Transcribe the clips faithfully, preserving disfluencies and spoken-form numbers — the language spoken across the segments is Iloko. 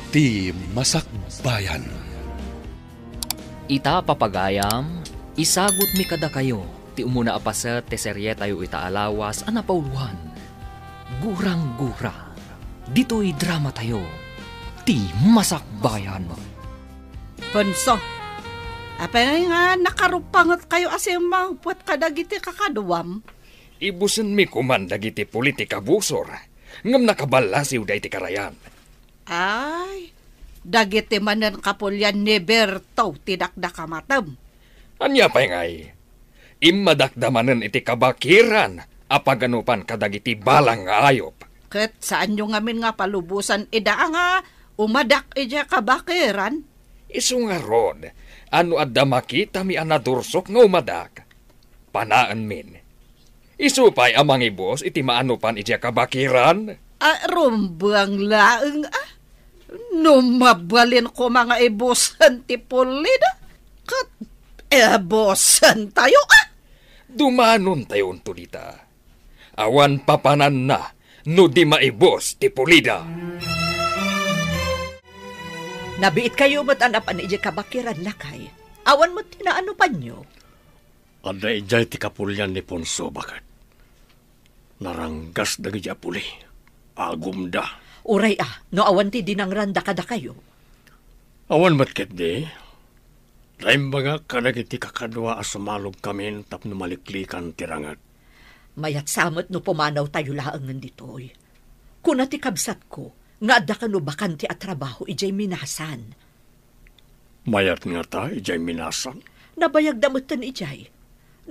Ti Masakbayan. Ita, papagayam, isagutmi kadakayo ti umuna a paset ti serietayo ita a lawas a napauloan, Gurang-gura. Ditoy dramatayo, Ti Masakbayan. Ponso, apay nga nakarupangetkayo a simmangpet kadagiti kakaduam? Ibusenmi koman dagiti puli ti kabusor, ngem nakaballasiw daydi karayan. Ay, dagiti manen kapulian ni Berto ti dakdakamatem. Ania pay ngay? Immadakda manen iti kabakiran a paganupan kadagiti balang nga ayup. Ket saanyo ngamin nga palubosan ida nga umadak idiay kabakiran? Isu ngarud, a no adda makitami a nadursok nga umadak, panaenmin. Isu pay a mangibus iti maanupan idiay kabakiran. A, rumbeng laeng, a. No mabalin koma nga ibusen ti pulida, ket ibusentayo, a. Dumanontayo unto dita. Awan papananna no di maibus ti pulida. Nabiitkayo met a napan idiay kabakiran, lakay. Awan met ti naanupanyo. Adda idiay ti kapulian ni Ponso, baket. Naranggas dagiti a puli. Agumda. Uray a, no awan ti dinangranda kadakayo. Awan met ketdi. Naimbagak kadagiti kakadua a sumalogkamin tapno maliklikan ti ranget. Mayat sa met no pumanawtayo laengen ditoy. Kuna ti kabsatko nga adda kano bakante a trabaho idiay Minasan. Mayat ngata idiay Minasan? Nabayagda metten idiay.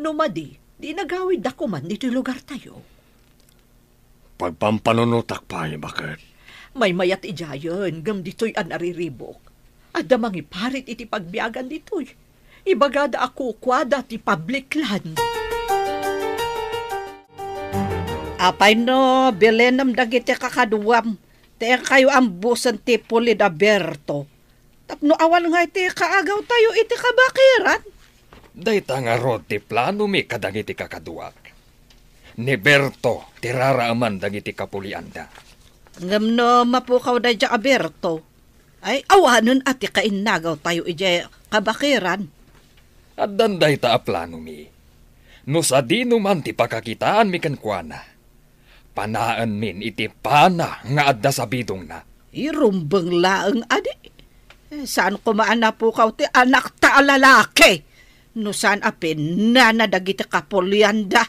No madi, di nagawidda koman ditoy lugartayo. Pagpampanunotak pay, baket. Maymayat idiayen, ngem ditoy a nariribuk. Adda mangiparit iti pagbiagan ditoy. Ibagada a kukuada ti public land. Apay no bilenem dagiti kakaduam, ti inkayo ambusen ti puli da Berto. Tapno awan nga iti kaagawtayo iti kabakiran? Dayta ngarud ti planomi kadagiti kakaduak. Ni Berto ti raraaman dagiti kapulianda. Ngem no mapukaw daydiay a Berto, ay awanen a ti kainnagawtayo idiay kabakiran. Addan dayta a planomi. No sadino man ti pakakitaanmi kenkuana, panaenmin iti pana nga adda sabidongna. Irumbeng laeng adi. Eh, saan koma a napukaw ti anakta a lalaki? No saan a pinana dagiti kapulianda.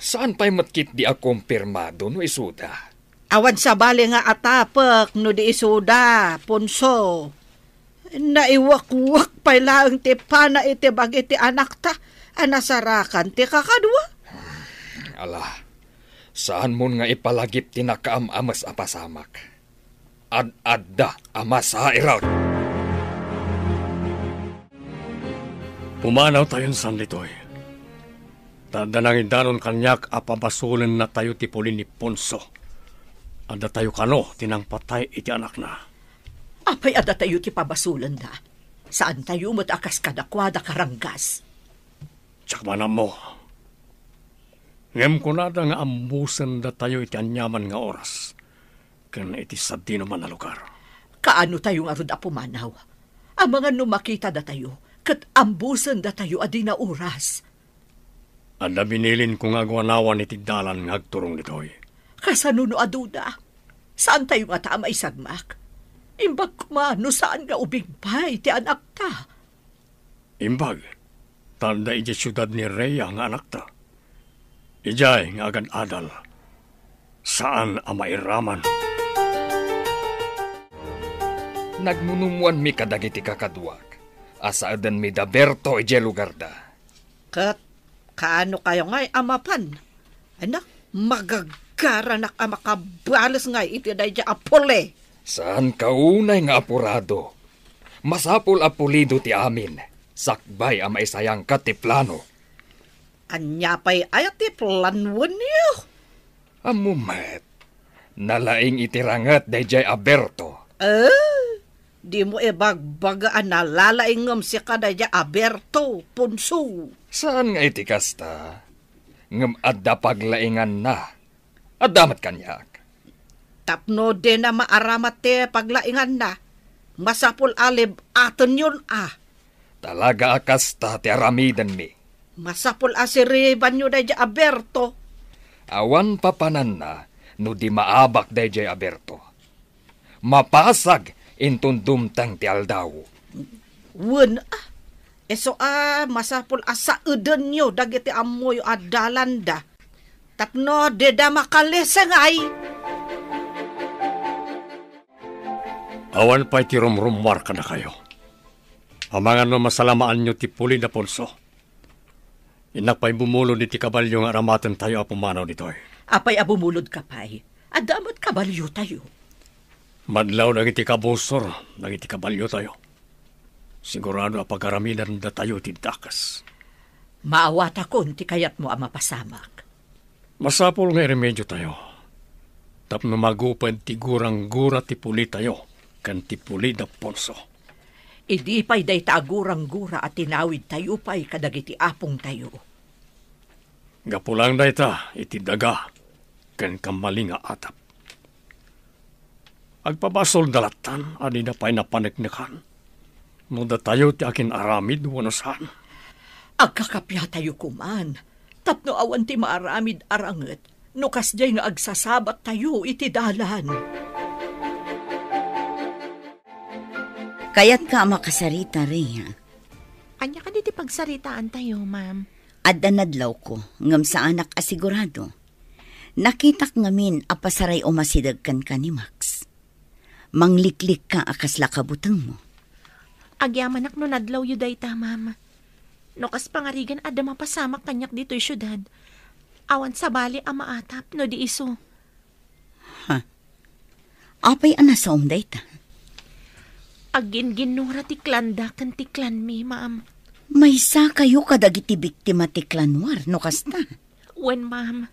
Saan pay met ketdi a kumpirmado no isuda. Awan sabali nga atapek no di isuda, Ponso. Naiwakwak pay laeng ti pana iti bagi ti anakta a nasarakan ti kakadua. Ala, saanmon nga ipalagip ti nakaam-ames a pasamak. Ad-adda a masairak. Pumanawtayon san ditoy. Ta adda nangidanon kaniak a pabasolennatayo ti puli ni Ponso. Addatayo kano ti nangpatay iti anakna. Apay addatayo ti pabasolenda? Saantayo met a kas kadakuada karanggas. Diak man ammo. Ngem kunada nga ambusendatayo iti aniaman nga oras ken iti sadinoman a lugar. Kaanotayo ngarud a pumanaw? Amangan no makitadatayo ket ambusendatayo a dina oras. Adda binilinko nga aguanawan iti dalan nga agturong ditoy. Kasano no aduda? Saantayo ngata a maisagmak? Imbag koma no saan nga ubing pay ti anakta. Imbag, ta adda idiay siudad ni Rhea nga anakta. Idiay nga agad-adal, saan a mairaman. Nagmunumuanmi kadagiti kakaduak a saedenmi da Berto idiay lugarda. Ket kaano kayo ngay a mapan? Anak, magagaranak a makabales ngay iti daydiay a puli. Saan ka unay nga apurado. Masapul a pulido ti amin, sakbay a maisayangka ti plano. Ania pay aya ti planwenyo? Ammo met, nalaing iti ranget daydiay a Berto. Eh, dimo ibagbaga a nalalaing ngem sika daydiay a Berto, Ponso. Saan nga iti kasta, ngem adda paglainganna. Adda met kaniak. Tapno dina maaramat ti paglainganna, Masapul a leb-atenyon a. Talaga a kasta ti aramidenmi. Masapul a siribanyo daydiay a Berto. Awan papananna no di maabak daydiay a Berto. Mapasag inton dumteng ti aldaw. Wen, a, isu a masapul a saedenyo dagiti ammoyo a dalanda. Tapno dida makalisengay. Awan pay ti rumrummuar kadakayo. Amangan no masalamaanyo ti puli da Ponso. Innak pay bumulod iti kabalio nga aramatentayo a pumanaw ditoy. Apay a bumulodka pay? Adda met kabaliotayo. Madlaw dagiti kabusor dagiti kabaliotayo. Sigurado a pagaramidandatayo ti dakes. Maawatakon ti kayatmo a mapasamak. Masapul nga iremediotayo tapno maguped ti gurang-gura ti pulitayo ken ti puli da Ponso. Idi pay dayta a gurang-gura a tinawidtayo pay kadagiti apongtayo. Gapu laeng dayta iti daga ken kammalinga atap. Agpabasolda lattan a dida pay napaneknekan no datayo ti akin-aramid wenno saan. Agkakapiatayo koman tapno awan ti maaramid a ranget no kasdiay nga agsasabattayo iti dalan. Kayatka a makasarita, Rhea? Ania kadi ti pagsaritaantayo, ma'am? Adda nadlawko, ngem saanak a sigurado. Nakitak ngamin a pasaray umasideg kenka ni Max. Mangliklikka a kasla kabutengmo. Agyamanak no nadlawyo dayta, ma'am. No kas pangarigan adda mapasamak kaniak ditoy siudad, awan sabali a maatap no di isu. Ha? Apay a nasaom dayta? Agginginnura ti klanda ken ti klanmi, ma'am. Maysakayo kadagiti biktima ti klan war no kasta? Wen, ma'am.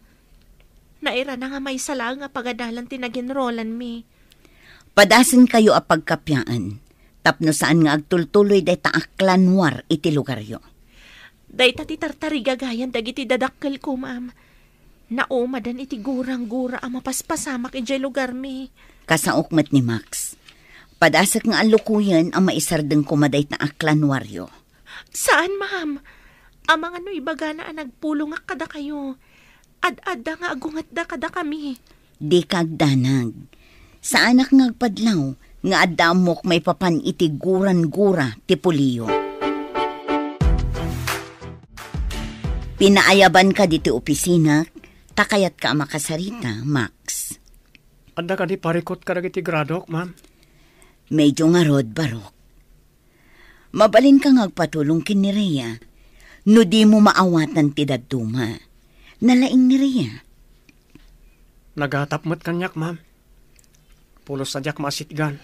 Nairana nga maysa laeng a pagadalan ti naginrolanmi. Padasenkayo a pagkapiaen tapno saan nga agtultuloy dayta a klan war iti lugaryo. Dayta ti tartarigagayan dagiti dadakkelko, ma'am. Naumadan iti gurang-gura a mapaspasamak idiay lugarmi. Kasaok met ni Max. Padasek nga allukoyen a maisardeng koma dayta a klan waryo. Saan, ma'am. Amangan no ibagana a nagpulongak kadakayo. Ad-adda nga agungetda kadakami. Dika agdanag. Saanak nga agpadlaw nga adda ammok maipapan iti gurang-gura ti puliyo. Pinaayabanka ditoy opisinak, ta kayatka a makasarita, Max. Adda kadi parikut kadagiti gradok, ma'am? Medyo ngarud, barok. Mabalinka nga agpatulong ken ni Rhea no dimo maawatan ti dadduma. Nalaing ni Rhea. Nagatap met kaniak, ma'am. Pulos a diak maasitgan.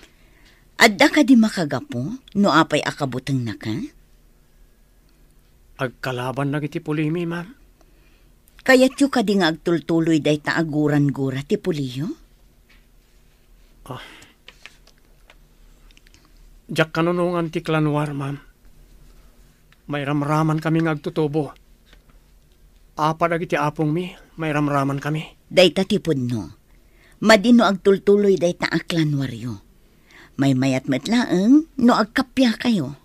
Adda kadi makagapu no apay a kabutengnaka? Agkalaban dagiti pulimi, ma'am. Kayatyo kadi nga agtultuloy dayta a gurang-gura ti puliyo? Ah. Diak kanunongan ti klan war, ma'am. Mairamramankami nga agtutubo. Apa dagiti apongmi, mairamramankami. Dayta ti pudno. Madi no agtultuloy dayta a klan waryo. Maymayat met laeng no agkappiakayo.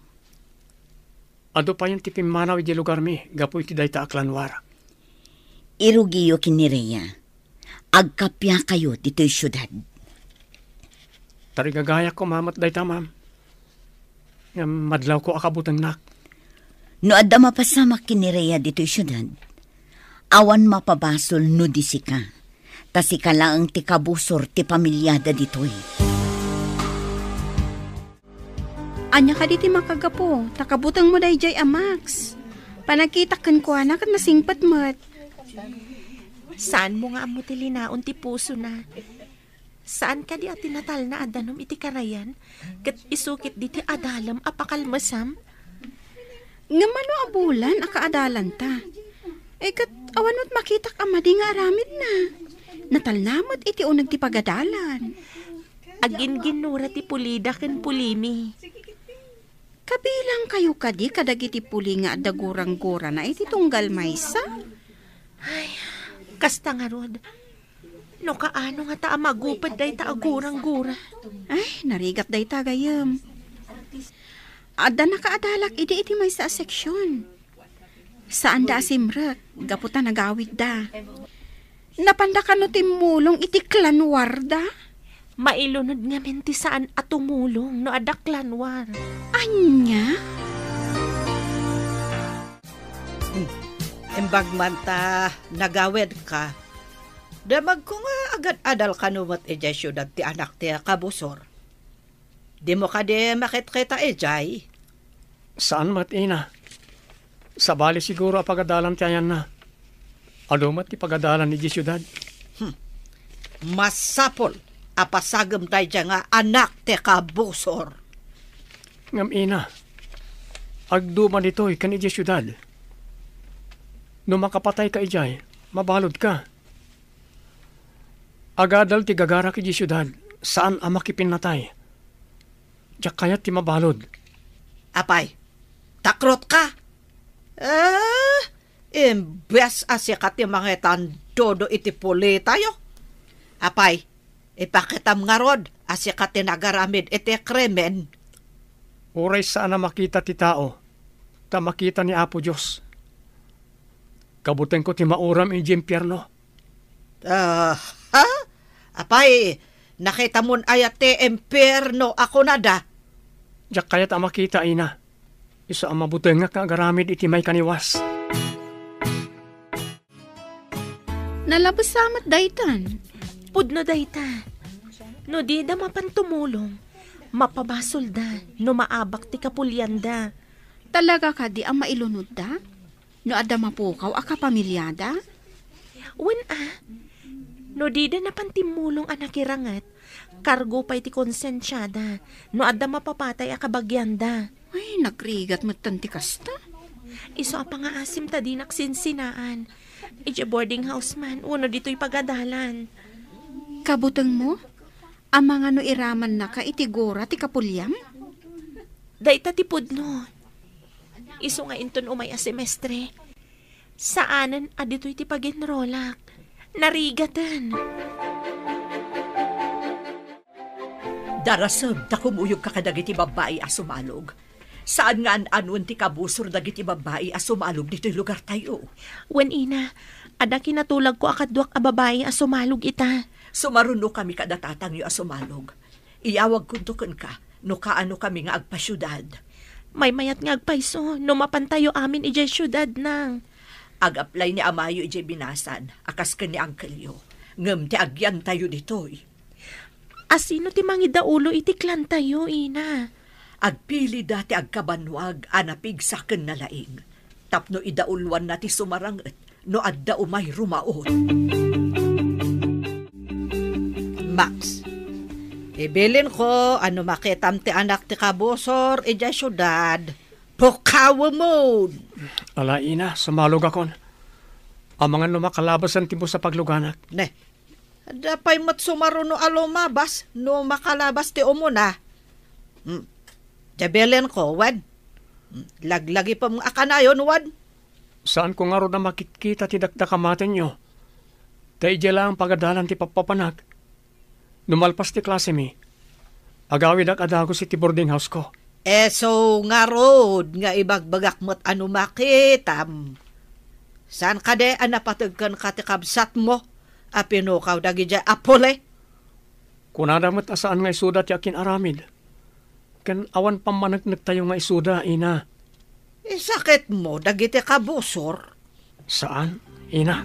Adu payen ti pimmanaw idiay lugarmi gapu iti dayta a klan war. Irugiyo ken ni Rhea. Agkappiakayo ditoy siudad. Tarigagayak koma met dayta, ma'am. Ngem madlawko a kabutengnak. No adda mapasamak ken ni Rhea ditoy siudad, awan mapabasol no di sika. Ta sika laeng ti kabusor ti pamiliada ditoy. Ania kadi ti makagapu, ta kabutengmo daydiay a Max? Panagkitak kenkuana ket nasingpet met. Saanmo nga ammo ti linaon ti pusona? Saan kadi a ti natalna a danum iti karayan, ket isu ketdi ti adalem a pakalmesam? Ngem mano a bulan a kaadalanta? Eh, ket awan met makitak a madi nga aramidna. Natalna met iti uneg ti pagadalan. Aginginnura ti pulida ken pulimi. Kabilangkayo kadi kadagiti puli nga adda gurang-gurana iti tunggal maysa? Ay, kasta ngarud. No kaano ngata a maguped dayta a gurang-gura? Ay, narigat dayta, gayyem. Adda nakaadalak idi iti maysa a seksion. Saanda a simrek, gapu ta nagawidda. Napanda kano timmulong iti clan war da? Mailunod ngamin ti saan a tumulong no adda clan war. Ania? Hmm. Imbag man ta nagawidka, damagko nga agad-adal kano met idiay siudad ti anak ti kabusor. Dimo kadi makitkita idiay? Saan met, ina. Sabali siguro a pagadalan ti ayanna. Adu met ti pagadalan idiay siudad. Hmm. Masapul a pasagem daydiay nga anak ti kabusor. Ngem, ina, agduma ditoy ken idiay siudad. No makapatayka idiay, mabaludka. Agadal ti gagarak idiay siudad, saan a makipinnatay. Diak kayat ti mabalud. Apay, takrotka? Eh, imbes a sika ti mangitandudo iti pulitayo. Apay, ipakitam ngarud a sika ti nagaramid iti krimen. Uray saan a makita ti tao, ta makita ni Apo Dios. Kabutengko ti mauram idiay impierno. Ah, ha? Apay, nakitamon aya ti impierno a kunada? Diak kayat a makita, ina. Isu a mabutengak nga agaramid iti maikaniwas. Nalabusa met daytan. Pudno dayta. No dida mapan tumulong, mapabasolda no maabak ti kapulianda. Talaga kadi a mailunodda? No adda mapukaw a kapamiliada? Wen a, no dida napan timmulong a nakiranget, kargo pay ti konsensiada no adda mapapatay a kabagianda. Ay, nagrigat metten ti kasta. Isu a pangaasim ta dinak sinsinaan. Idiay boarding house man, wenno ditoy pagadalan. Kabutengmo? Amangan no iramannaka iti gura ti kapuliam? Dayta ti pudno. Isu nga inton umay a semestre, saanen a ditoy ti pag-enrolak. Narigaten. Darasem ta kumuyogka kadagiti babbai a sumalog. Saan nga an-anuen ti kabusor dagiti babbai a sumalog ditoy lugartayo. Wen, ina, adda kinatulagko a kaduak a babbai a sumalog ita. Sumarunokami kada tatangyo a sumalog. Iyawagkonto kenka no kaanokami nga agpasiudad. Maymayat nga agpayso no mapantayo amin idiay siudad, nang. Ag-apply ni amayo idiay binasan a kas ken ni angkelyo. Ngem ti agyantayo ditoy. Asino ti mangidaulo iti clantayo, ina? Agpilida ti agkabannuag a napigsa ken nalaing tapno idauloanna ti sumaranget no adda umay rumaut. Max, ibilinko a no makitam ti anak ti kabusor idiay siudad, pukawemon! Ala, ina, sumalogakon. Amangan no makalabasan ti bus a pagluganak. Ne, adda pay met sumaruno a lumabas no makalabas ti umuna. Hmm. Diay bilinko, wen? Hmm. Laglagipem a kanayon, wen? Saanko ngarud a makitkita ti dakdakamatenyo. Ta idiay laeng pagadalan ti pappapanak. No malpas ti klasemi, agawidak a dagus iti boarding house-ko. Isu ngarud nga ibagbagak met a no makitam. Saan kadi a napateg kenka ti kabsatmo a pinukaw dagidiay a puli? Kunada met a saan nga isuda ti akin-aramid. Ken awan pammaneknektayo nga isuda, ina. Isakitmo dagiti kabusor? Saan, ina.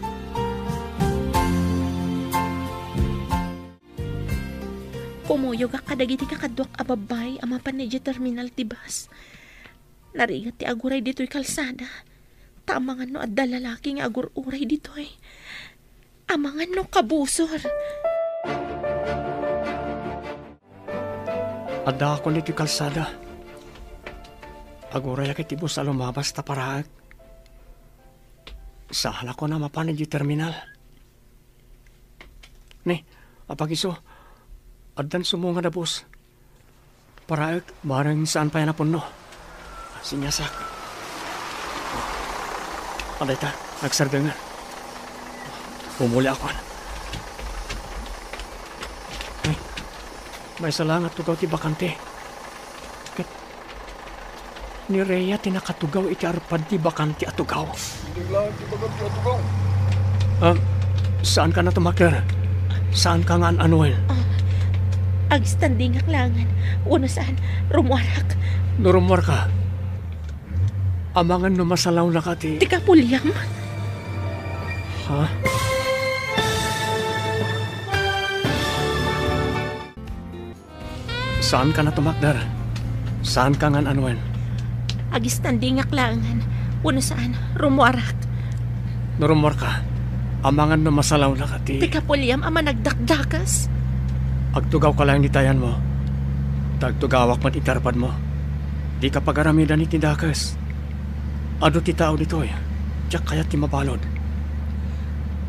Kumuyogak kadagiti kakaduak a babbai a mapan idiay terminal ti bus. Narigat ti aguray ditoy kalsada. Ta amangan no adda lalaki nga agur-uray ditoy. Amangan no kabusor. Addaakon iti kalsada. Agurayak iti bus a lumabas ta paraek. Saalakon a mapan idiay terminal. Ni, apag-isu, addan sumungad a bus. Paraek, bareng saan pay a napunno. Siniasak. Adayta, nagsardengan. Pumuliakon. Maysa laeng a tugaw ti bakante. Ket ni Rhea ti nakatugaw iti arpad ti bakante a tugaw. Sino laeng ti bagam ti atugaw? Ah, saanka a tumakder. Saanka nga an-anuen. Ah, agistandingak laengen. Wenno saan, rummuarak. No rummuarka, amangan no masalawnaka ti... Ti kapuliam? Ha? Saanka a tumakder. Saanka nga an-anuen. Agistandingak laengen. Wenno saan, rummuarak. No rummuarka, amangan no masalawnaka ti... Ti kapuliam a managdakdakes. Agtugawka laeng iti ayanmo. Ta agtugawak met iti arpadmo. Dika pagaramidan iti dakes. Adu ti tao ditoy. Diak kayat ti mabalud.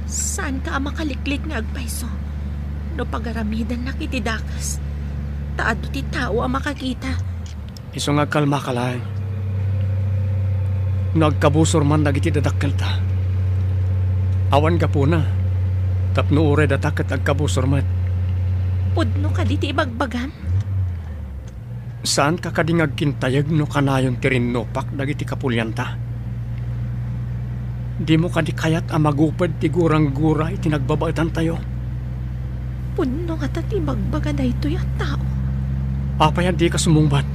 Saanka a makaliklik nga agpayso no pagaramidannak iti dakes. Ta adu ti tao a makakita. Isu nga agkalmaka laeng. No agkabusor man dagiti dadakkelta, awan gapuna, tapno uray data ket agkabusor met. Pudno kadi ti ibagbagam? Saanka kadi nga agkintayeg no kanayon ti rinnupak dagiti kapulianta? Dimo kadi kayat a maguped ti gurang-gura iti nagbabaetantayo? Pudno ngata ti ibagbaga daytoy a tao. Apay a dika sumungbat?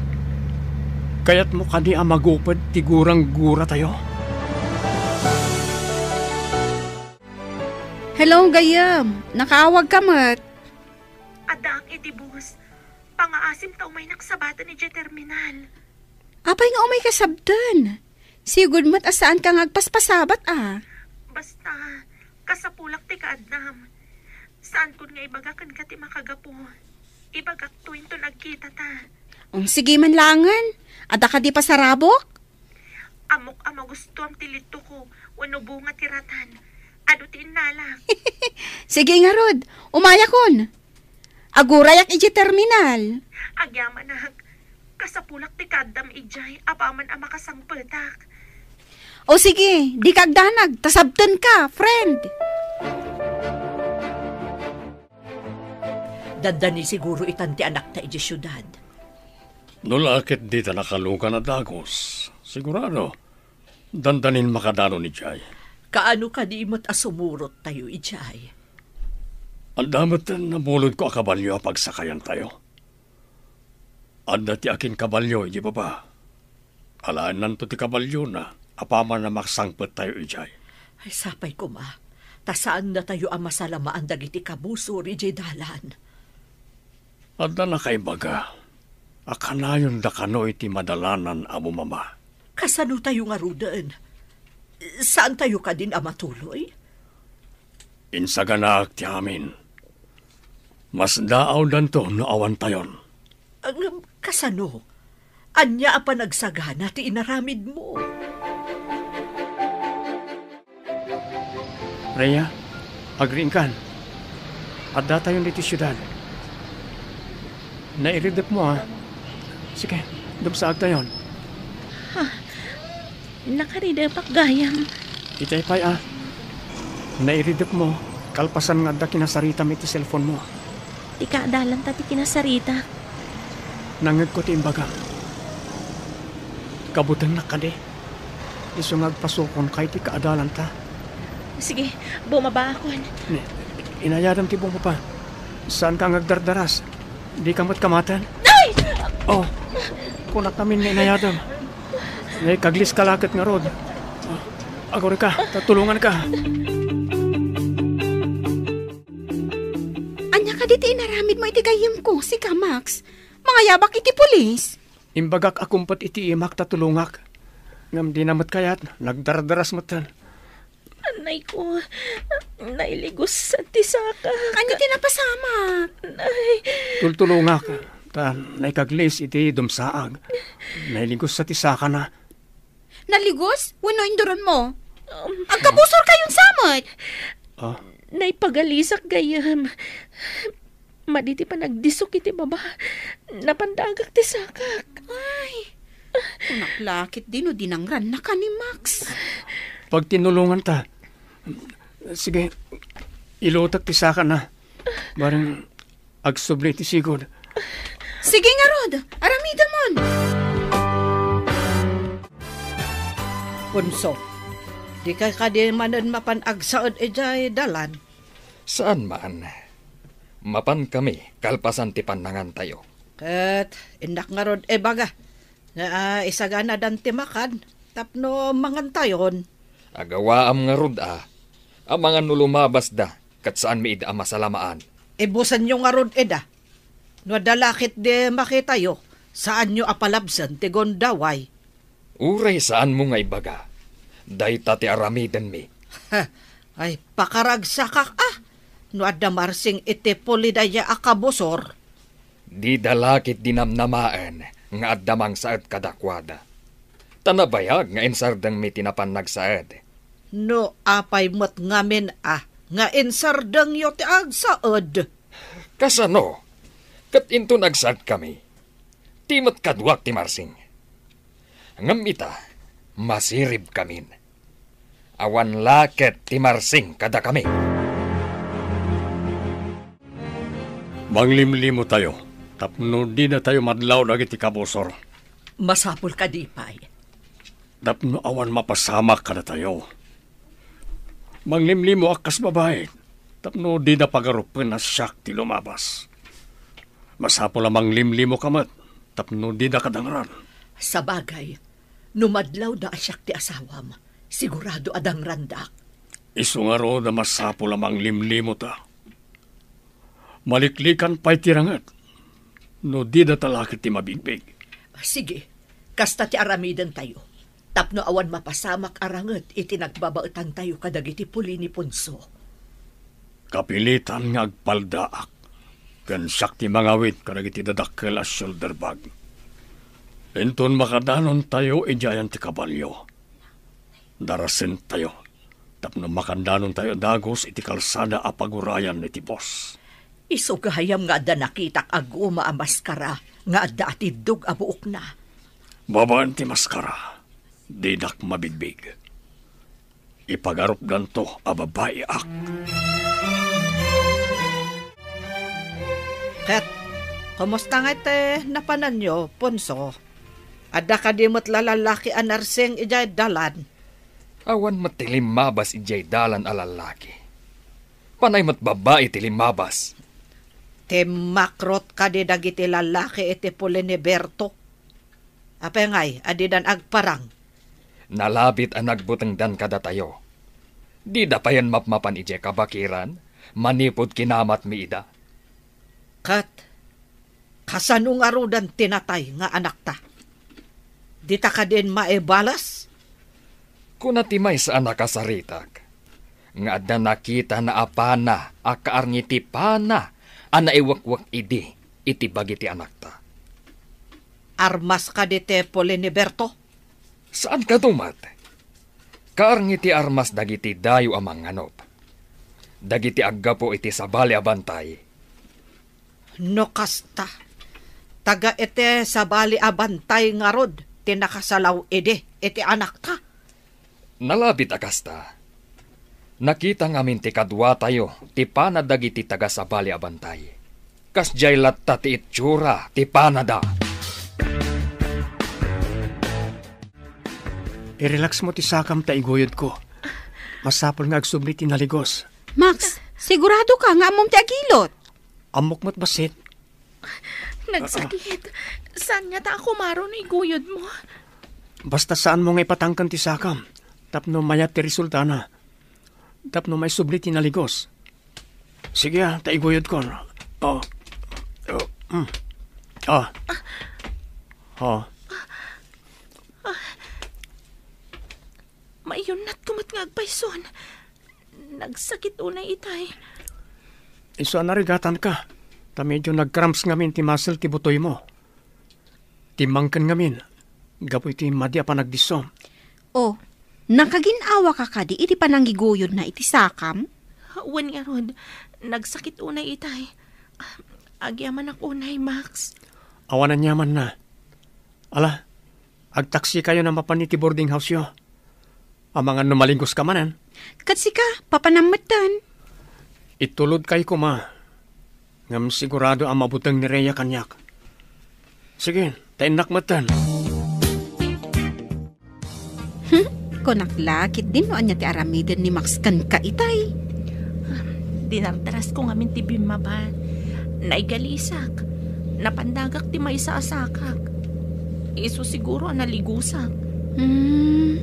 Kayatmo kadi a maguped ti gurang-guratayo? Hello, gayyem. Nakaawagka met. Addaak iti bus. Pangaasim ta umaynak sabaten idiay terminal. Apay nga umayka sabten? Sigud met a saanka nga agpaspasabat a. Basta, kasapulak ti kaaddam. Saankon nga ibaga kenka ti makagapu. Ibagakto inton agkitata. Um, sige man laengen. Adda kadi pasarabok? Ammok a magustuam ti litoko wenno bunga ti ratan. Adu ti innalak. Sige ngarud, umayakon. Agurayak idiay terminal. Agyamanak, kasapulak ti kaaddam idiay apaman a makasangpetak. O sige, dika agdanag, ta sabtenka, friend. Dandani siguro itan ti anakta idiay siudad. No la ket dita nakalugan a dagus, sigurado, dandanin makadanon idiay. Kaano kadi met a sumurottayo idiay? Adda met nabulodko a kabalio a pagsakayantayo. Adda ti akinkabalio idiay baba. Alaennanto ti kabaliona apaman a maksangpettayo idiay. Ay, sapay koma, ta saannatayo a masalamaan dagiti kabusor idiay dalan. Adda nakaibaga a kanayonda kano iti madalanan a bumaba. Kasanotayo ngaruden? Saantayo kadin a matuloy? Insaganaak ti amin. Masdaawdanto no awantayon. Ngem kasano? Ania a panagsagana ti inaramidmo? Rhea, agriingkan. Addatayon ditoy siudad. Nairidepmo, a. Sige, dumsaagtayon. Ha? Nakaridepak gayam. Itay pay, a. Nairidepmo, kalpasan nga adda kinasaritam iti cellphone-mo. Ti kaadalanta ti kinasaritak. Nangngegko ti imbagam. Kabutennak kadi? Isu nga agpasukonka iti kaadalanta. Sige, bumabaakon. Ni, inayadam ti bumaba. Saanka nga agdardaras. Dika met kamaten. Ay! Oh, kunak ngamin nga inayadam. Naikaglis ka la ket ngarud. Agurayka, ta tulonganka. Ania kadi ti inaramidmo iti gayyemko, sika, Max? Mangayabak iti pulis? Imbagak a kumpet iti imak ta tulongak. Ngem dina met kayat, nagdardaras metten. Anay ko, nailigusat ti sakak. Ania ti napasamak? Nay. Tultulongak, ta naikaglis iti dumsaag. Nailigusat ti sakana. Naligos? Wenno induronmo? Um, agkabusorkayon sa met? Ah? Naipagalisak gayam. Madi ti panagdisok iti baba. Napandagak ti sakak. Ay, kunak la ketdi no dinangrannaka ni Max. Pagtinulonganta. Sige, ilutek ti sakana. Bareng agsubli ti sigud. Sige ngarud, aramidemon. Punso, dika kadi manen mapan agsaed idiay dalan? Saan man. Mapankami kalpasan ti pannangantayo. Ket innak ngarud ibaga nga, ah, isaganadan ti makan tapno mangantayon. Agawaam ngarud a, amangan no lumabasda ket saanmi ida a masalamaan. Ibusenyo ngarud ida. No adda la ketdi makitayo, saanyo a palabsen ti gundaway. Uray saanmo nga ibaga, dayta ti aramidenmi. Ay, pakaragsakak a, no adda marsing iti puli dayta a kabusor. Dida la ketdi namnamaen nga adda mangsaed kadakuada. Ta nabayag nga insardengmi ti napan nagsaed. No apay met ngamin a nga insardengyo ti agsaed? Kasano? Ket inton agsaedkami, ti met kaduak ti marsing. Ngem ita, masiribkamin. Awan la ket ti marsing kadakami. Manglimlimotayo tapno dinatayo madlaw dagiti kabusor. Masapul kadi pay. Tapno awan mapasamak kadatayo. Manglimlimoak kas babai, tapno dida pagarupen a siak ti lumabas. Masapul a manglimlimoka met, tapno dida kadangran. Sabagay, no madlawda a siak ti asawam, sigurado a dangrandak. Isu ngarud a masapul a manglimlimota. Maliklikan pay ti ranget, no dida talaki ti mabigbig. Sige, kasta ti aramidentayo, tapno awan mapasamak a ranget iti nagbabaetantayo kadagiti puli ni Ponso. Kapilitan nga agpaldaak, ken siak ti mangawit kadagiti dadakkel a shoulder bag. Inton makadanontayo idiayan ti kabalio, darasentayo, tapno makandanontayo dagus iti kalsada a pagurayan iti bus. Isu gayam nga adda nakitak a guma a maskara nga adda atiddog a buokna. Babaen ti maskara, dinak mabigbig. Ipagarupdanto a babaiak. Ket, kumusta ngay ti napananyo, Ponso? Adda kadi met la lallaki a narsing idiay dalan? Awan met ti limmabas idiay dalan a lallaki. Panay met babbai ti limmabas. Timmakrot kadi dagiti lallaki iti puli ni Berto? Apay ngay a didan agparang? Nalabit a nagbutengdan kadatayo. Dida payen mapmapan idiay kabakiran manipud kinamatmi ida. Ket, kasano ngaruden ti natay nga anakta? Dita kadin maibalas? Kuna ti maysa a nakasaritak nga adda nakitana a pana a kaarngi ti pana a naiwekwek idi iti bagi ti anakta. Armas kadi ti puli ni Berto? Saan kano met? Kaarngi ti armas dagiti dayo a mangnganup. Dagiti aggapu iti sabali a bantay. No kasta, taga iti sabali a bantay ngarud ti nakasalaw idi iti anakta? Nalabit a kasta. Nakita ngamin ti kaduatayo ti pana dagiti taga sabali a bantay. Kasdiay latta ti itsura ti panada. I-relax mo ti sakam ta iguyodko. Masapul nga agsubli ti naligos. Max, sigurado ka nga ammom ti agilot? Ammok met bassit. Nagsakit. Saan nga ta a kumaro no iguyod mo? Basta saan mo nga ipatangken ti sakam tapno mayat ti resultana. Tapno maisubli ti naligos. Sige, ah, ta iguyod ko. Oh. Oh. Mm. Ah. Oh. Maiyunnat ko met nga agpayson. Nagsakit unay itay. Isu a narigatanka, ta medyo nag-cramps ngamin ti muscle ti butoymo. Timmangken ngamin, gapu iti madi a panagdisso. Oh, nakagin-awaka kadi iti panangiguyodna iti sakam? Wen ngarud, nagsakit unay itay. Agyamanak unay, Max. Awan aniamanna. Ala, agtaksikayo a mapan iti boarding house-yo. Amangan no maligos ka manen. Ket sika, papanam metten. Itulodkay koma. Ngem sigurado a mabuteng ni Rhea kaniak. Sige, ta innak metten. Hmm? Kunak la, ketdin no ania ti aramiden ni Max kenka itay. Dinardarasko ngamin ti bimmaba. Naigalisak. Napandagak ti maysa a sakak. Isu siguro a naligusak. Hmm.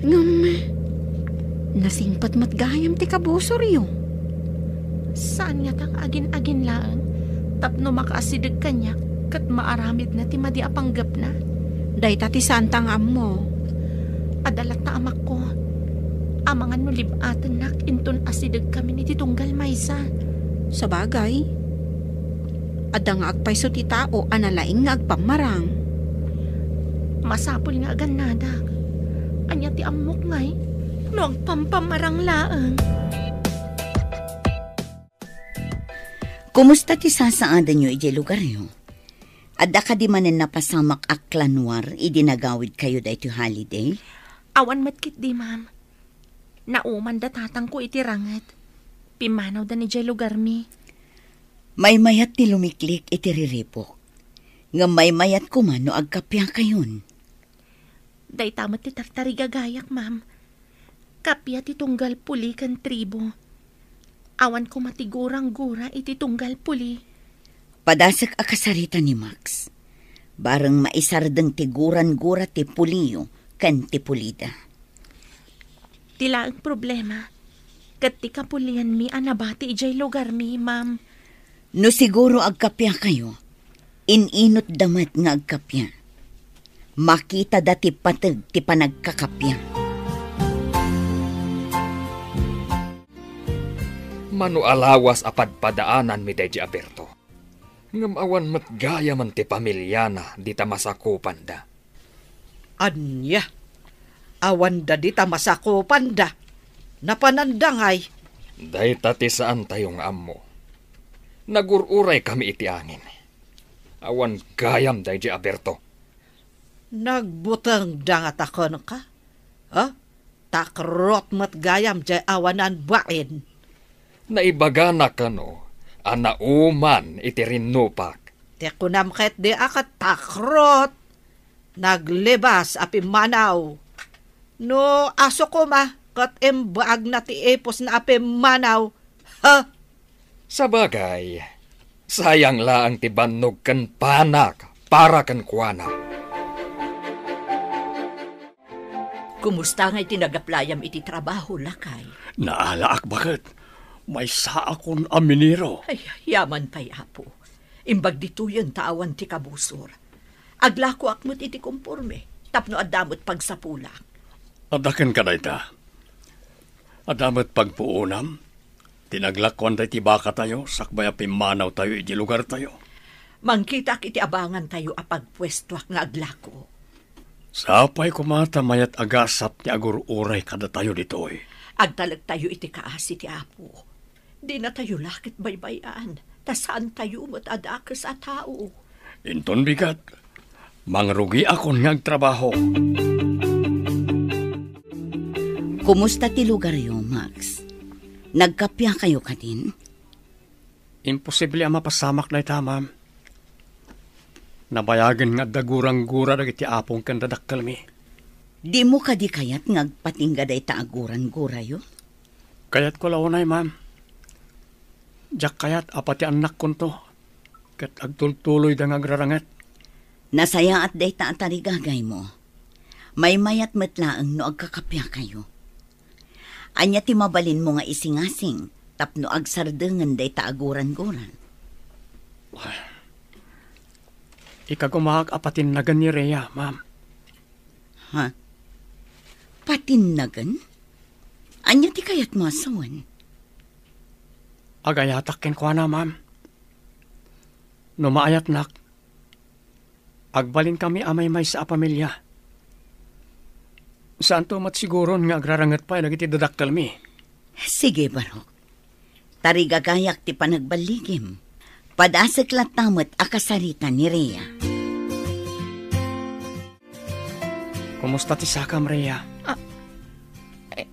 Ngem, nasingpet met gayam ti kabusoryo. Saan ngata nga agin-agin laeng tapno makaasideg kaniak ket maaramidna ti madi a panggepna? Dayta ti saanta nga ammo. Adda latta amakko. Amangan no lib-atennak inton asidegkamin iti tunggal maysa. Sabagay, adda nga agpayso ti tao a nalaing nga agpammarang. Masapul nga agannadak. Ania ti ammok ngay no agpampammarang laeng? Kumusta ti sasaadenyo idiay lugaryo? Adda kadi manen napasamak a klanuar idi nagawidkayo daytoy holiday? Awan met ketdi, ma'am. Nauman da tatangko iti ranget. Pimmanawda idiay lugarmi. Maymayat ti lumiklik iti riribuk. Ngem maymayat koma no agkapiakayon. Dayta met ti tartarigagayak, ma'am. Kappia ti tunggal puli ken tribo. Awan koma ti gurang-gura iti tunggal puli. Padasek a kasarita ni Max. Bareng maisardeng ti gurang-gura ti puliyo ken ti pulida. Ti laeng problema, ket ti kapulianmi a nabati idiay lugarmi, ma'am. No siguro agkapiakayo, in-inutda met nga agkapia. Makitada ti pateg ti panagkakapia. Mano a lawas a padpadaananmi daydi a Berto. Ngem awan met gayamen ti pamiliana dita masakupanda. Ania? Awanda dita masakupanda? Napananda ngay? Dayta ti saantayo nga ammo. Nagur-uraykami iti angin. Awan gayam daydi a Berto. Nagbutengda ngata kenka? Ha? Takrot met gayam diay awanan bain. Naibagana kano a nauman iti rinnupak. Ti kunam ketdi a ket takrot. Naglibas a pimmanaw. No aso koma ket imbaagna ti ipusna a pimmanaw. Ha? Sabagay, sayang laeng ti bannog ken panak para kenkuana. Kumusta ngay ti nagaplayam iti trabaho, lakay? Naalaak, baket. Maysaakon a minero. Ay, yaman pay, Apo. Imbag ditoyen ta awan ti kabusor. Aglakoak met iti komporme, tapno adda met pagsapulak. Adda kenka dayta. Adda met pagpuonam ti naglakuan daydi bakatayo sakbay a pimmanawtayo iti lugartayo. Mangkitaak iti abangantayo a pagpuestoak nga aglako. Sapay koma ta mayat a gasat ti agur-uray kadatayo ditoy. Agtalektayo iti kaasi ti Apo. Dinatayo la ket baybay-an, ta saantayo met a dakes a tao. Inton bigat, mangrugiakon nga agtrabaho. Kumusta ti lugaryo, Max? Nagkapiakayo kadin? Imposible a mapasamak dayta, ma'am. Nabayagen nga adda gurang-gura dagiti apong ken dadakkelmi. Dimo kadi kayat nga agpatingga dayta a gurang-gurayo? Kayatko la unay, ma'am. Diak kayat a pati annakkonto ket agtultuloyda nga agraranget. Nasayaat dayta a tarigagaymo. Maymayat met laeng no agkakapiakayo. Ania ti mabalinmo nga isingasing tapno agsardengen dayta a gurang-gura? Ikagumaak a patinnagen ni Rhea, ma'am. Ha? Patinnagen? Ania ti kayatmo a sawen? Agayatak kenkuana, ma'am. No maayatnak, agbalinkami a maymaysa a pamilia. Saanto met siguron nga agraranget pay dagiti dadakkelmi. Sige, Barok. Tarigagayak ti panagballigim. Padasek latta met a kasarita ni Rhea. Kumusta ti sakam, Rhea? Ah, eh,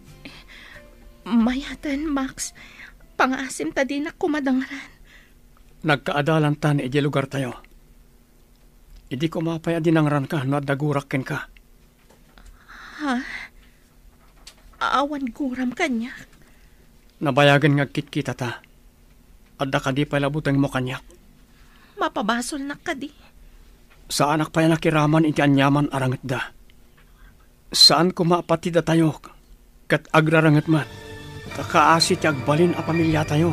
mayaten, Max. Pangaasim ta dinak kumadangran. Nagkaadalantan idiay lugartayo. Idi koma pay a dinangranka no adda gurak kenka. Ha? Awan guram kaniak. Nabayagen nga agkitkitata. Adda kadi pay la butengmo kaniak? Mapabasolnak kadi? Saanak pay a nakiraman iti aniaman a rangetda. Saan koma a pati datayo ket agrarangit met, ta kaasi ti agbalin a pamiliatayo.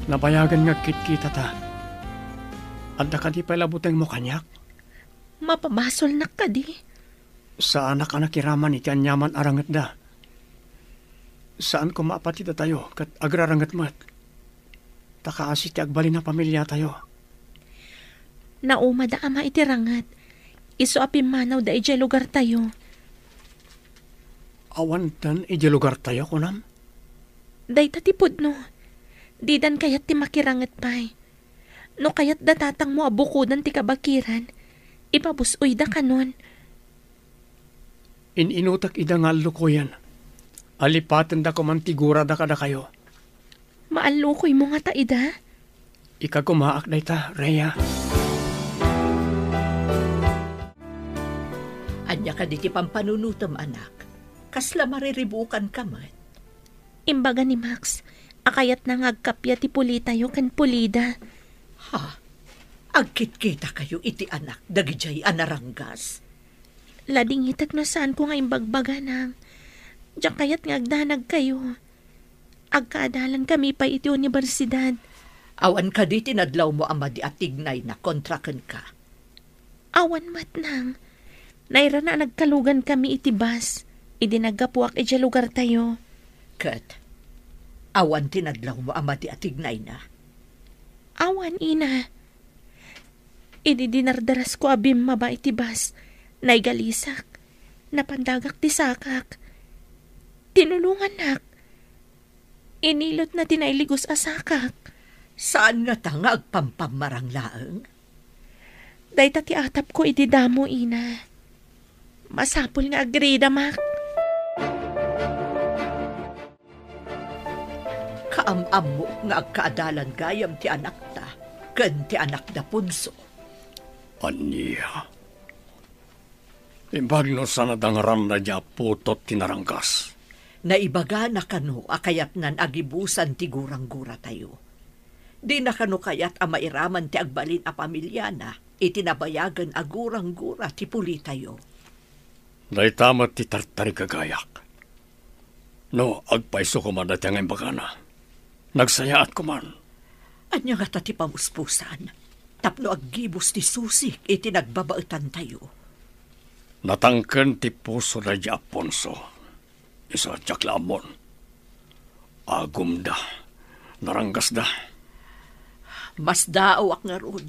Nabayagen nga agkitkitata. Adda kadi pay la butengmo kaniak? Mapabasolnak kadi? Saanak a nakiraman iti aniaman a rangetda. Saan koma a pati datayo ket agrarangit met, ta kaasi ti agbalin a pamiliatayo. Naumada ama iti ranget, isu a pimmanawda idiay lugartayo. Awanten idiay lugartayo, kunam? Dayta ti pudno. Didan kayat ti makiranget pay. No kayat da tatangmo a bukodan ti kabakiran, ipabus-oyda kanon. In-inutek ida nga allukoyen. Alipatenda koman ti gurada kadakayo. Maallukoymo ngata ida? Ikagumaak dayta, Rhea. Ania kadi ti pampanunotem, anak? Kasla mariribukanka met. Imbaga ni Max a kayatna nga agkappia ti pulitayo ken pulida. Ha? Agkitkitakayo iti anak dagidiay a naranggas? Ladingitek no saanko nga imbagbaga, nang. Diak kayat nga agdanagkayo. Agkaadalankami pay iti universidad. Awan kadi ti nadlawmo a madi a tignayna kontra kenka? Awan met, nang. Nairana a nagkalugankami iti bus idi naggapuak idiay lugartayo. Ket awan ti nadlawmo a madi a tignayna? Awan, ina. Idi dinardarasko a bimmaba iti bus, naigalisak. Napandagak ti sakak. Tinulongannak. Inilotna ti nailigos a sakak. Saan ngata nga agpampammarang laeng? Dayta ti atapko idi damo, ina. Masapul nga agridamak. Kaam-ammo nga agkaadalan gayam ti anakta ken ti anakda Ponso. Ania? Imbag no saan a dangranda diay putot ti naranggas. Naibagana kano a kayatnan agibusan ti gurangguratayo. Dina kano kayat a mairaman ti agbalin a pamiliana iti nabayagen a guranggura ti pulitayo. Dayta met ti tartarigagayak. No, agpayso koma dayta nga imbagana. Nagsayaat koman. Ania ngata ti pamuspusan tapno aggibus ti susik iti nagbabaetantayo? Natangken ti puso daydi Aponso. Isu a diak la ammon. Agumda. Naranggasda. Masdaawak ngarud.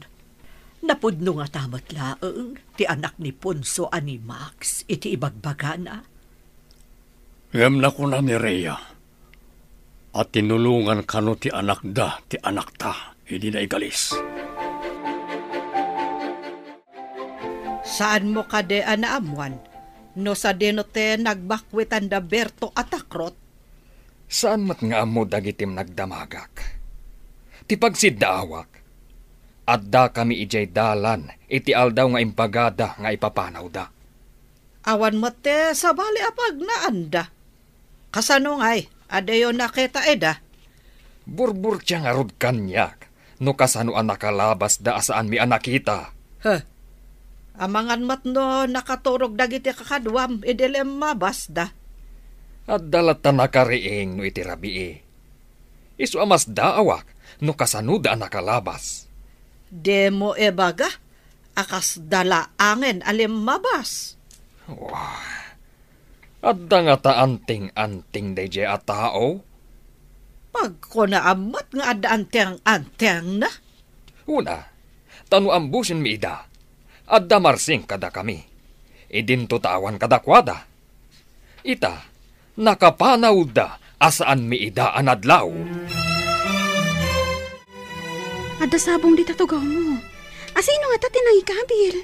Napudno ngata met laeng ti anak ni Ponso a ni Max iti ibagbagana? Ngem nakuna ni Rhea a tinulongan kano ti anakda ti anakta idi naigalis. Saanmo kadi a naammuan no sadino ti nagbakwitanda Berto a takrot? Saan met nga ammo dagiti nagdamagak. Ti pagsiddaawak, addakami idiay dalan iti aldaw nga imbagada nga ipapanawda. Awan met ti sabali a pagnaanda. Kasano ngay a diyo nakita ida? Burburtia ngarud kaniak no kasano a nakalabasda a saanmi a nakita. Heh, amangan met no nakaturog dagiti kakaduam idi limmabasda. Adda latta nakariing no iti rabii. Isu a masdaawak no kasanoda a nakalabas. Dimo ibaga a kasda laengen a limmabas. Wah, adda ngata anting-anting daydiay a tao? Pagkunaam met nga adda anting-antingna. Una, ta no ambusenmi ida, adda marsing kadakami. Idinto ta awan kadakuada. Ita, nakapanawda a saanmi ida a nadlaw. Adda sabong dita tugawmo. Asino ngata ti nangikabil?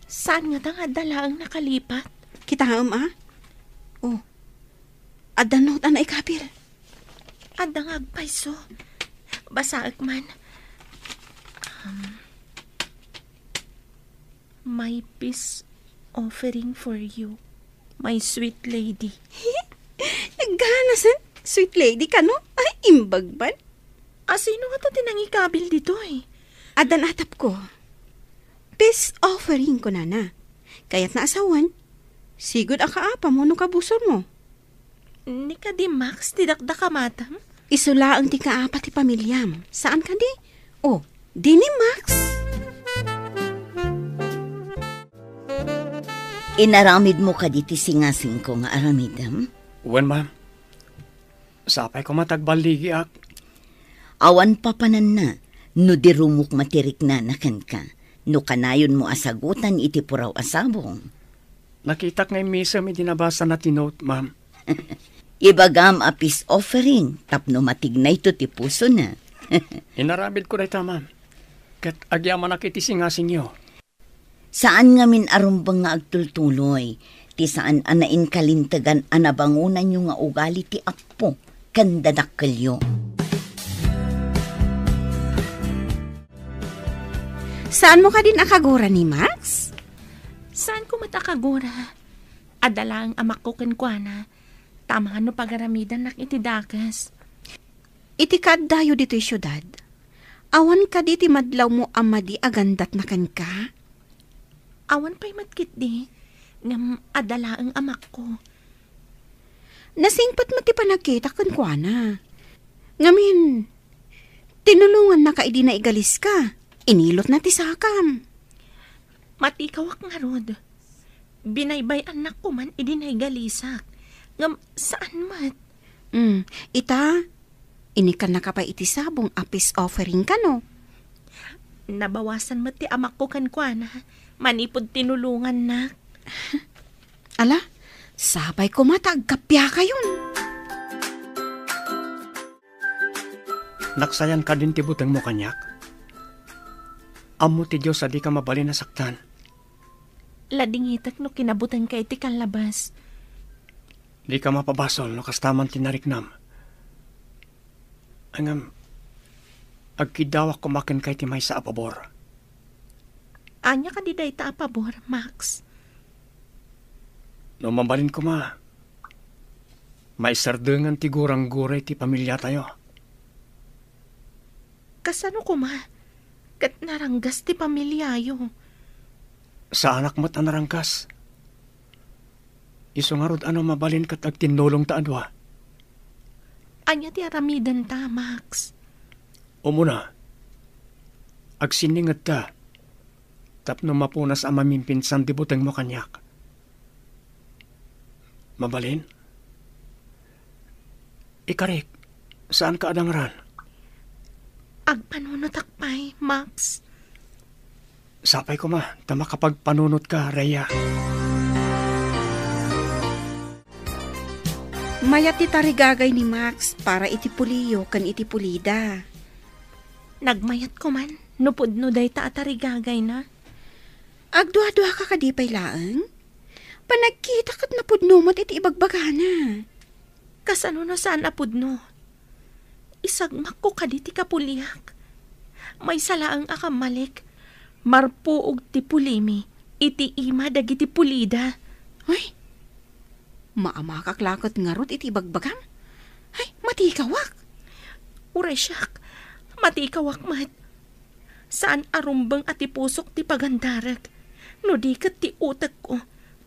Saan ngata nga adda laeng nakalipat? Kitaem, a? Oh. Adda note a naikabil. Adda nga agpayso. Basaek man. Um, "My peace offering for you, my sweet lady." Nagganasen, sweet lady kano? Ay, imbag man. Asino nga ta ti nangikabil ditoy? Addan atapko. Peace offering, kunana. Kayatna a sawen, sigud a kaapam wenno kabusormo. Ni kadi, Max, ti dakdakamatam? Isu laeng ti kaapa ti pamiliam. Saan kadi? O, di ni Max? Inaramidmo kadi ti singasingko nga aramidem? Wen, ma'am. Sapay koma ta agballigiak. Awan papananna no di rumukma ti riknana kenka, no kanayonmo a sagutan iti puraw a sabong. Nakitak nga immisem idi nabasana ti note, ma'am. Ibagam a peace offering tapno matignayto ti pusona. Inaramidko dayta, ma'am. Ket agyamanak iti singasingyo. Saan ngamin a rumbeng nga agtultuloy ti saan a nainkalintegan a nabangonanyo nga ugali ti Apo ken dadakkelyo. Saanmo kadin a kagura ni Max? Saanko met a kagura. Adda laeng amakko kenkuana. Tama nga no pagaramidannak iti dakes. Iti kaaddayo ditoy siudad, awan kadi ti madlawmo a madi a gandatna kenka? Awan pay met ketdi, ngem adda laeng amakko. Nasingpet met ti panagkitak kenkuana. Ngamin, tinulongannaka idi naigaliska. Inilotna ti sakam. Matikawak ngarud. Binaybay-annak koman idi naigalisak. Ngem saan met. Hmm, ita, inikannaka pay iti sabong a peace offering kano? Nabawasan met ti amakko kenkuana manipud tinulongannak. Ala, sapay koma ta agkappiakayon. Naksayan kadin ti butengmo kaniak? Ammo ti Dios a dika mabalin a saktan. Ladingitek no kinabutengka iti kallabas. Dika mapabasol no kasta man ti nariknam. Ngem, agkiddawak koma kenka iti maysa a pabor. Ania kadi dayta a pabor, Max? No mabalin koma, maisardengan ti gurangguray ti pamiliatayo. Kasano koma? Ket naranggas ti pamiliayo. Saanak met a naranggas. Isu ngarud a no mabalin ket agtinnulong ta a dua. Ania ti aramidenta, Max? Umuna, agsinningedta tapno mapunas a mamimpinsan ti butengmo kaniak. Mabalin? Ikarik, saanka a dangran? Agpanunotak pay, Max. Sapay koma ta makapagpanunotka, Rhea. Mayat ti tarigagay ni Max para iti puliyo ken iti pulida. Nagmayat koman no pudno dayta a tarigagayna. Agduaduaka kadi pay laeng? Panagkita ket napudno met iti ibagbagana. Kasano no saan a pudno? Isagmakko kadi ti kapuliak. Maysa laeng a kammalik, marpuog ti pulimi iti ima dagiti pulida. Ay, maamakak la ket ngarud iti ibagbagam. Ay, matikawak. Uray siak, matikawak met. Saan a rumbeng a ti pusok ti pagandarek, no di ket ti utekko,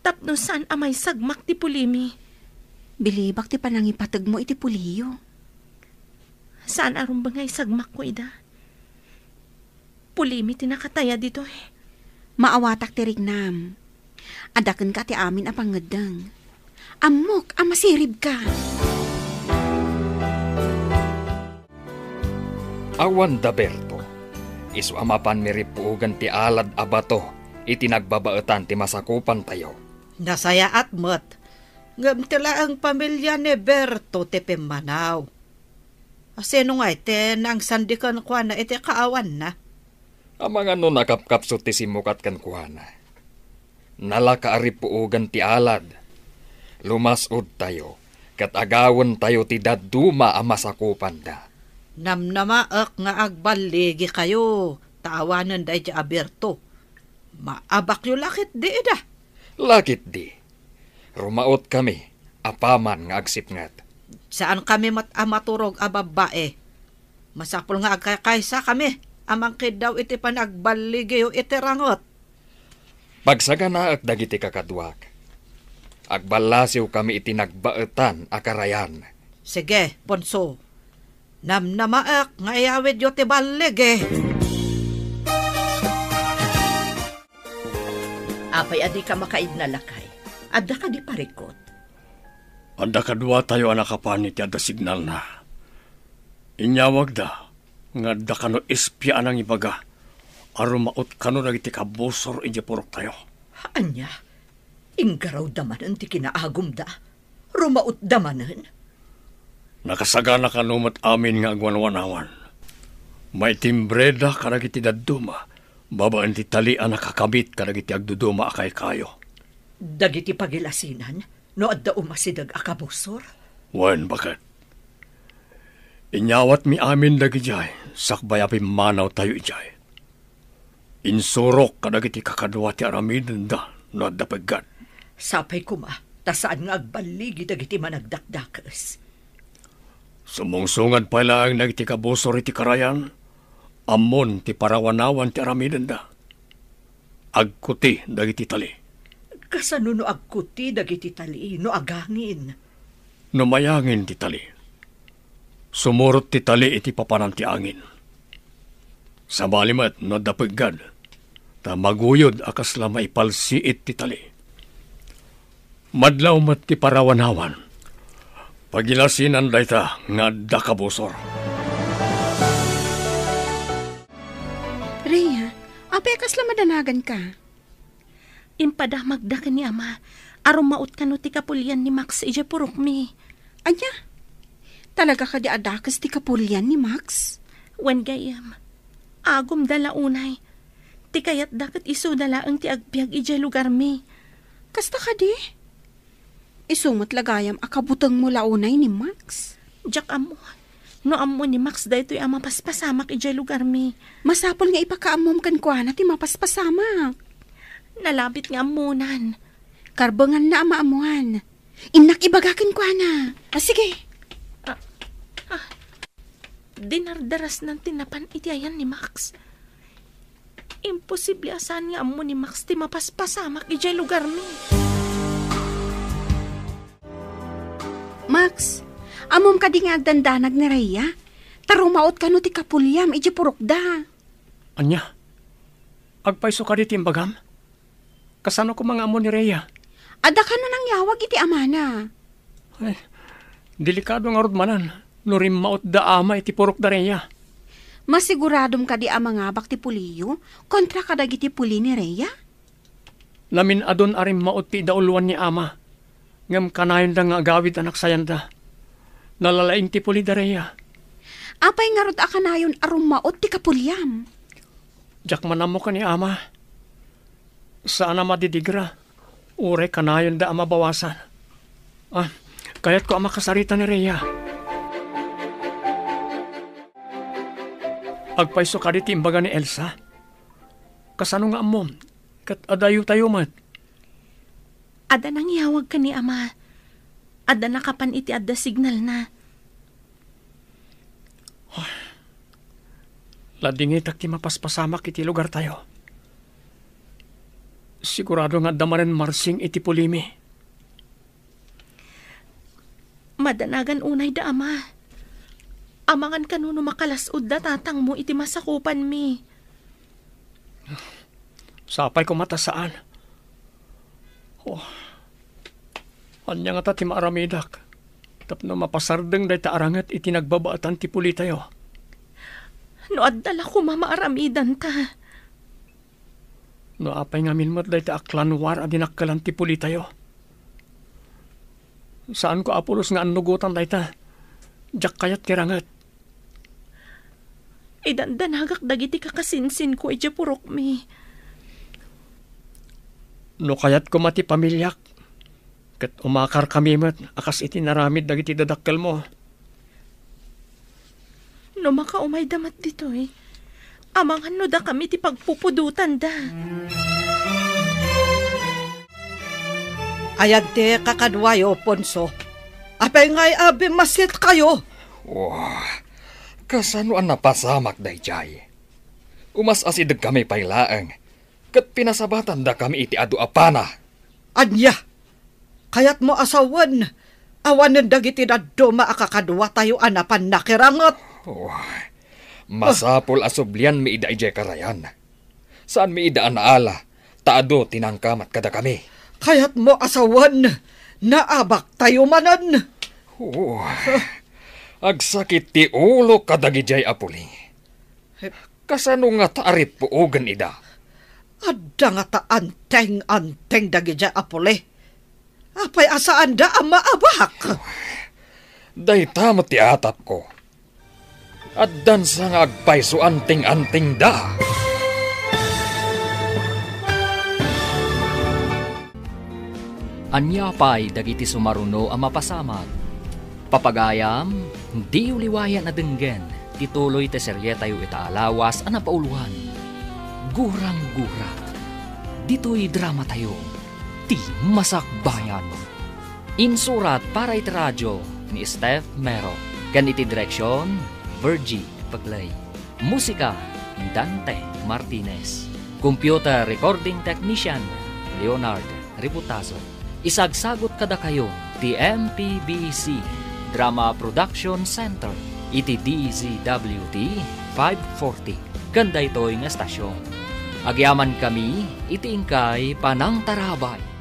tapno saan a maisagmak ti pulimi. Bilibak ti panangipategmo iti puliyo. Saan a rumbeng nga isagmakko ida. Pulimi ti nakataya ditoy. Maawatak ti riknam. Adda kenka ti amin a pangngeddeng. Ammok a masiribka. Awan da Berto, isu a mapan mirippuogan ti alad a bato iti nagbabaetan ti masakupantayo. Nasayaat met, ngem ti laeng pamilia ni Berto ti pimmanaw. Asino ngay ti nangsandi kenkuana iti kaawanna? Amangan no nakapkapsut ti simmukat kenkuana. Nalaka a rippuogan ti alad. Lumas-odtayo, Ket agawentayo ti dadduma a masakupanda. Namnamaek nga agballigikayo, ta awanen daydi a birto. Maabakyo la ketdi ida. La ketdi. Rumaotkami apaman nga agsipnget. Saankami met a maturog a babbai. Masapul nga agkakaysakami a mangkiddaw iti panagballigiyo iti ranget. Pagsaganaek dagiti kakaduak. Agballasiwkami iti nagbaetan a karayan. Sige, Ponso. Namnamaek nga iyawidyo ti balligi. Apay a dika makaidna, lakay? Adda kadi parikut? Adda kaduatayo a nakapan iti adda signalna. Inyawagda nga adda kano espia a nangibaga a rumaot kano dagiti kabusor idiay puroktayo. Ania? Inggarawda manen ti kinaagumda? Rumaotda manen? Nakasagana kano met amin nga agwanwanawan. Maitimbreda kadagiti dadduma babaen ti tali a nakakabit kadagiti agduduma a kaykayo. Dagiti pagilasinan no adda umasideg a kabusor? Wen, baket. Inyawatmi amin dagidiay sakbay a pimmanawtayo idiay. Insurok kadagiti kakadua ti aramidenda no adda peggad. Sapay koma, ta saan nga agballigi dagiti managdakdakes. Sumungsungad pay laeng dagiti kabusor iti karayan, ammon ti parawanawan ti aramidenda. Agkuti dagiti tali. Kasano no agkuti dagiti tali no agangin? No mayangin ti tali, sumurot ti tali iti papanan ti angin. Sabali met no adda peggad, ta maguyod a kasla maipalsiit ti tali. Madlaw met ti parawanawan. Pagilasinan dayta nga adda kabusor. Rhea, apay a kasla madanaganka? Impadamagda ken ni Ama a rumaot kano ti kapulian ni Max idiay purokmi. Ania? Talaga kadi a dakes ti kapulian ni Max? Wen gayam. Agumda la unay. Ti kayatda ket isuda laeng ti agbiag idiay lugarmi. Kasta kadi? Isu met la gayam a kabutengmo la unay ni Max? Diak ammo. No ammo ni Max daytoy a mapaspasamak idiay lugarmi. Masapul nga ipakaammom kenkuana ti mapaspasamak. Nalabit nga ammonan. Karbenganna a maammoan. Innak ibaga kenkuana. A, sige. Ah, ah. Dinardarasnan ti napan iti ayan ni Max. Imposible a saan nga ammo ni Max ti mapaspasamak idiay lugarmi. Max, ammom kadi nga agdandanag ni Rhea? Ta rumaot kano ti kapuliam idiay purokda. Ania? Agpayso kadi ti imbagam? Kasano koma nga ammo ni Rhea? Adda kano nangyawag iti amana. Ay, delikado ngarud manen no rimmaotda ama iti purokda Rhea. Masiguradom kadi a mangabak ti puliyo kontra kadagiti puli ni Rhea? Namin-adon a rimmaot ti idauloan ni ama, ngem kanayonda nga agawid a naksayanda. Nalalaing ti puli da Rhea. Apay ngarud a kanayon a rummaot ti kapuliam? Diak man ammo ken ni ama. Saan a madidigra, uray kanayonda a mabawasan. Ah, kayatko a makasarita ni Rhea. Agpayso kadi ti imbaga ni Elsa? Kasano nga ammom? Ket adayotayo met. Adda nangyawag ken ni ama. Adda nakapan iti adda signalna. Ladingitak ti mapaspasamak iti lugartayo. Sigurado nga adda manen marsing iti pulimi. Madanagan unay da ama. Amangan kano no makalas-od da tatangmo iti masakupanmi. Sapay koma ta saan. Oh. Ania ngata ti maaramidak tapno mapasardeng dayta a ranget iti nagbabaetan ti pulitayo? No adda la koma maaramidanta. No apay ngamin met dayta a klanuar a dinakkelan ti pulitayo? Saanko, Apolos, nga annugotan dayta. Diak kayat ti ranget. Idandanagak dagiti kakasinsinko idiay purokmi. No kayat koma ti pamiliak, Ket umakarkami met a kas iti naramid dagiti dadakkelmo. No makaumayda met ditoy, amangan no dakami ti pagpupudotanda. Ayat ti kakaduayo, Ponso. Apay ngay a bimmasitkayo? Wah, kasano a napasamak daydiay? Umas-asidegkami pay laeng, ket pinasabatandakami iti adu a pana. Ania? Kayatmo a sawen, awanen dagiti dadduma a kakaduatayo a napan nakiranget? Oh, masapul a sublianmi ida idiay karayan. Saanmi ida a naala, ta adu ti nangkamat kadakami. Kayatmo a sawen, naabaktayo manen? Oh, agsakit ti ulo kadagidiay a puli. Kasano ngata a rippuogen ida? Adda ngata anteng-anteng dagidiay a puli. Apay a saanda a maabak? Dayta met ti atapko. Addansa nga agpayso anteng-antengda. Ania pay dagiti sumaruno a mapasamak? Papagayam, diyo liwayan a denggen ti tuloy ti serietayo ita a lawas a napauloan, Gurang-gura. Ditoy dramatayo, ti Masakbayan. Insurat para iti radio ni Steph Mero, ken iti direksion, Virgie Pegley. Musika, Dante Martinez. Computer recording technician, Leonard Ributazo. Isagsagut kadakayo ti M P B C Drama Production Center iti D Z W T five forty ken daytoy nga estasion. Agyamankami iti inkay panangtarabay.